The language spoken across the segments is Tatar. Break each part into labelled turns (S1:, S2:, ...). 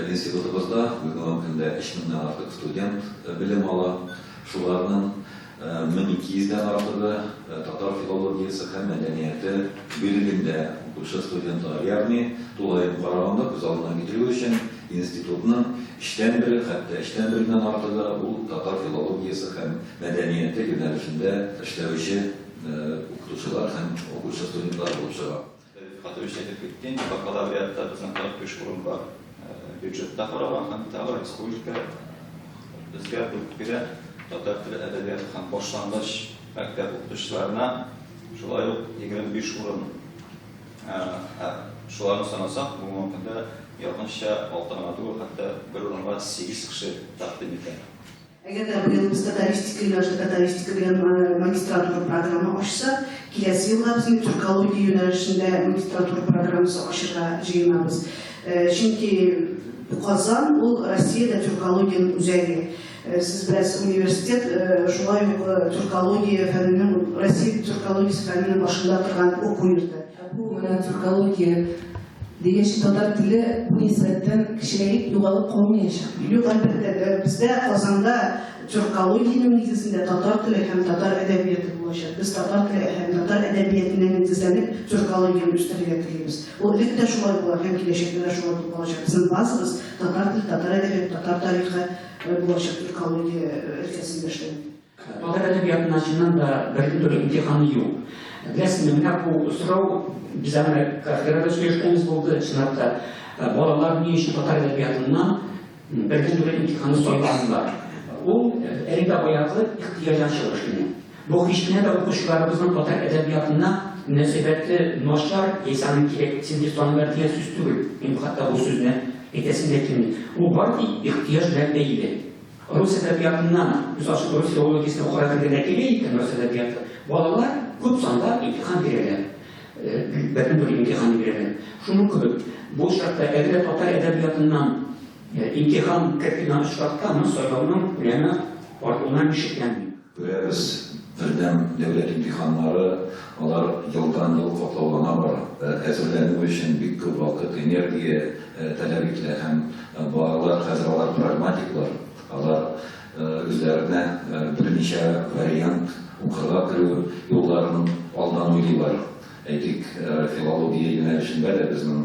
S1: Институтыбызда бүгенге көндә 3 меңнән артык студент белем ала. Шуларның 1200 дән артыгы татар филологиясе һәм мәдәнияте бүлегендә укучы студентлар. Ягъни, тулаем караганда, күз алдына китерү өчен, институтның өчтән бере, хәтта өчтән береннән артыгы ул татар филологиясе һәм мәдәнияте юнәлешендә эшләүче укытучылар һәм укучы студентлар булып чыга.
S2: Рифкатович әйтеп китте инде, бакалавриатта безнең 45 урын бар бюджетта каралган һәм тагы республика безгә бүлеп бирә татар теле, әдәбияты һәм башлангыч мәктәп укытучыларына шулай ук 25 урын. Шуларны санасак, бүгенге көндә якынча 6 гына түгел, хәтта бер урынга 8 кеше тәкъдим итә.
S3: Әгәр дә быел без татаристика юнәлешендә татаристика дигән магистратура программа ачсак, киләсе елга без инде тюркология юнәлешендә магистратура программасы ачырга җыенабыз. Чөнки Казан ул Россиядә тюркологиянең үзәге. Сез беләсез, университет шулай ук тюркология фәненең, Россия тюркологиясе фәненең башында торган уку йорты.
S4: Бу менә тюркология дигәч, татар теле бу нисбәттән кечерәеп, югалып калмаячак.
S3: Юк, әлбәттә, бездә Казанда тюркологиянең нигезендә татар теле һәм татар әдәбияты булачак. Без татар теле һәм татар әдәбиятына нигезләнеп тюркологияне үстерергә телибез. Ул элек тә шулай була һәм киләчәктә дә шулай булып калачак. Безнең базабыз татар теле, татар әдәбияты, татар тарихы булачак тюркология өлкәсендә эшләгәндә.
S5: Татар әдәбиятына чыннан да бердәм төрле имтиханы юк. Беләсезме, менә бу сорау без аны кафедрада сөйләшкәнебез булды, чынлап та балалар ни өчен татар әдәбиятыннан бердәм төрле имтиханны сайламыйлар? Ул әле дә баягы ихтыяҗдан чыгып эшләнә. Бу һич кенә дә укучыларыбызның татар әдәбиятына мөнәсәбәте начар, яисә аның кирәксез дип саныйлар дигән сүз түгел. Мин хәтта бу сүзне әйтәсем дә килми. Ул бары тик ихтыяҗ белән бәйле. Рус әдәбиятыннан, мисал өчен, рус филологиясенә укырга кергәндә килә икән рус әдәбияты, балалар күп санда имтихан бирәләр. Бердәнбер имтихан бирәләр. Шуның кебек, бу очракта әгәр дә татар әдәбиятыннан имтихан кертелгән очракта, моны сайлауның күләме артуына мин шикләнмим.
S1: Күрәбез, бердәм дәүләт имтиханнары, алар елдан-ел катлаулана бара. Әзерләнү өчен бик күп вакыт, энергия таләп ителә һәм балалар хәзер алар прагматиклар, алар үзләренә берничә вариант укырга керү юлларын алдан уйлыйлар. Әйтик, филология юнәлешендә дә безнең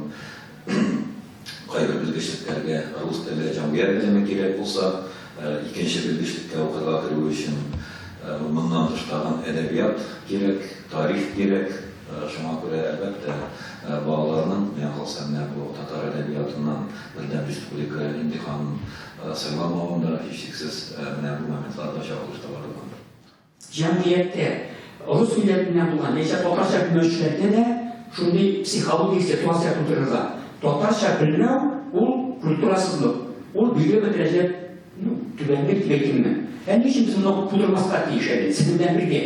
S1: Кайбер белгечлекләргә рус теле, җәмгыять белеме кирәк булса, икенче белгечлеккә укырга керү өчен моннан тыш тагын әдәбият кирәк, тарих кирәк. Шуңа күрә, әлбәттә, балаларның, миңа калса, менә бу татар әдәбиятыннан бердәм республика имтиханын сайламавында, һичшиксез, менә бу моментларда чагылыш таба торгандыр.
S5: Җәмгыятьтә рус милләтеннән булган яисә татарча белмәүчеләрдә дә шундый психологик ситуация тудырырга. Татарча белмәү ул культурасызлык, ул билгеле бер дәрәҗәдә, ну, түбәнлек дип әйтимме. Ә ни өчен без моны тудырмаска тиеш әле, сезнең белән бергә?